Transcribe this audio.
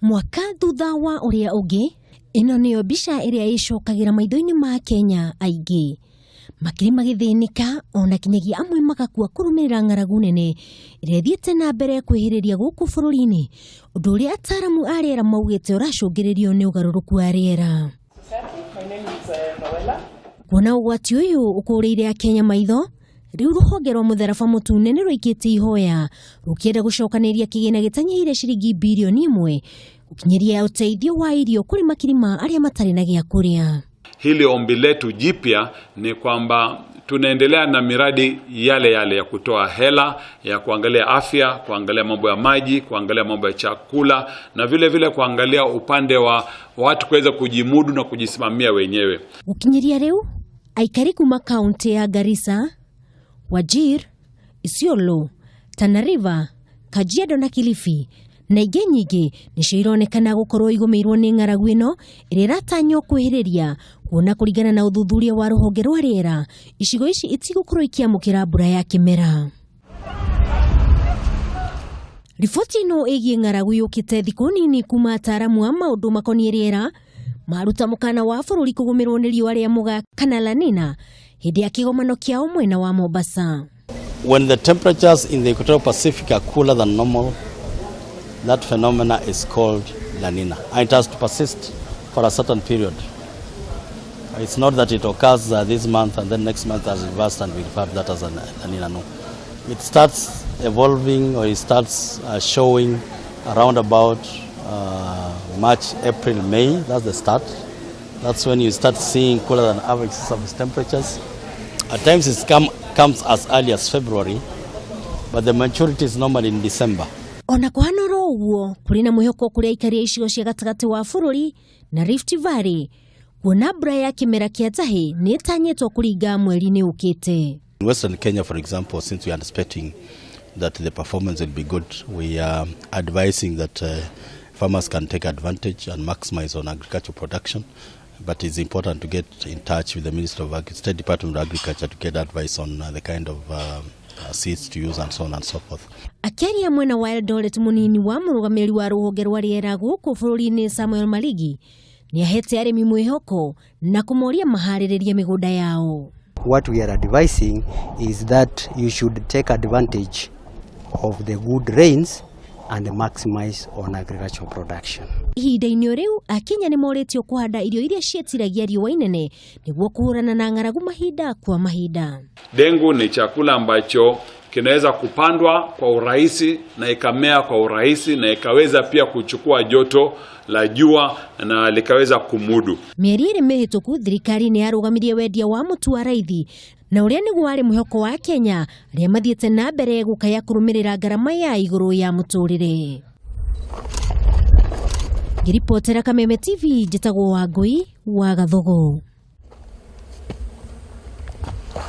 Mwaka thutha wa ũrĩa ũngĩ, ĩno nĩyo mbica ĩrĩa ĩcokagĩra maitho-inĩ ma Kenya aingĩ. Makĩrĩ magĩthĩnĩka ona kinyagia amwe magakua kũrũmĩrĩra ng'aragu nene ĩrĩa ĩthiĩte na mbere kwĩhĩrĩria gũkũ bũrũri-inĩ, ũndũ ũrĩa ataaramu a rĩera maugĩte ũracũngĩrĩrio nĩ ũgarũrũku wa rĩera. Kuona ũgwati ũyũ ũkũrĩire Akenya maitho, rĩu rũhonge rwa mũtharaba mũtune nĩ rũikĩtie ihoya rũkĩenda gũcokanĩrĩria kĩgĩna gĩtanyihĩire ciringi birioni 1 gũkinyĩria ũteithio wa irio kũrĩ makiri ma arĩa matarĩ na gĩa kũrĩa. Hili ombi letu jipya ni kwamba tunaendelea na miradi yale yale ya kutoa hela ya kuangalia afya, kuangalia mambo ya maji, kuangalia mambo ya chakula na vile vile kuangalia upande wa watu kuweza kujimudu na kujisimamia wenyewe. Gũkinyĩria rĩu aikari kuma kaunti ya Garissa, Wajir, Isiolo, Tana River, Kajiado na Kilifi na ingĩ nyingĩ nĩcio ironekana gũkorwo igũmĩirwo nĩ ng'aragu ĩno ĩrĩa ĩratanywo kwĩhĩrĩria, kuona kũringana na ũthuthuria wa rũhonge rwa rĩera icigo ici itigũkorwo ikĩamũkĩra mbura ya kĩmera. Riboti ĩno ĩgiĩ ng'aragu yũkĩte thikũ nini kuma ataaramu a maũndũ makoniĩ rĩera maruta mũkana wa bũrũri kũgũmĩrwo nĩ riũa rĩa mũga kana La Nina hĩndĩ ya kĩgomano kĩao mwena wa Mombasa. When the temperatures in the Equatorial Pacific are cooler than normal, that phenomena is called La Nina. And it has to persist for a certain period. It's not that it occurs this month and then next month has reversed and we refer to that as a La Nina. No. It starts evolving or it starts showing around about March, April, May. That's the start. That's when you start seeing cooler than average surface temperatures. At times it comes as early as February, but the maturity is normally in December. Ona kũhana oro ũguo, kũrĩ na mwĩhoko kũrĩ aikari a icigo cia gatagatĩ wa bũrũri na Rift Valley kuona mbura ya kĩmera kĩa njahĩ nĩ ĩtanyĩtwo kũringa mweri-inĩ ũkĩte. In Western Kenya, for example, since we are expecting that the performance will be good, we are advising that farmers can take advantage and maximize on agricultural production. But it's important to get in touch with the Ministry of State Department of Agriculture to get advice on the kind of seeds to use and so on and so forth. Akĩaria mwena wa Eldoret, mũnini wa mũrũgamĩrĩri wa rũhonge rwa rĩera gũkũ bũrũri-inĩ Samuel Maligi nĩ ahete arĩmi mwĩhoko na kũmoria maharĩrĩrie mĩgũnda yao. What we are advising is that you should take advantage of the good rains and maximize on agricultural production. Ihinda-inĩ o rĩu, Akenya nĩ morĩtio kũhanda irio iria ciĩtiragia riũa inene nĩguo kũhũrana na ng'aragu mahinda kwa mahinda. Dengu ni chakula ambacho kinaweza kupandwa kwa urahisi na ikamea kwa urahisi na ikaweza pia kuchukua joto la jua na likaweza kumudu. Mĩeri 2 mĩhĩtũku, thirikari nĩ yarũgamirie wendia wa mũtu wa raithi na ũrĩa nĩguo warĩ mwĩhoko wa Kenya arĩa mathiĩte na mbere gũkaya kũrũmĩrĩra ngarama ya igũrũ ya mũtũrĩre. Ngĩribotera Kameme TV, njĩtagwo Wangũi wa Gathogo.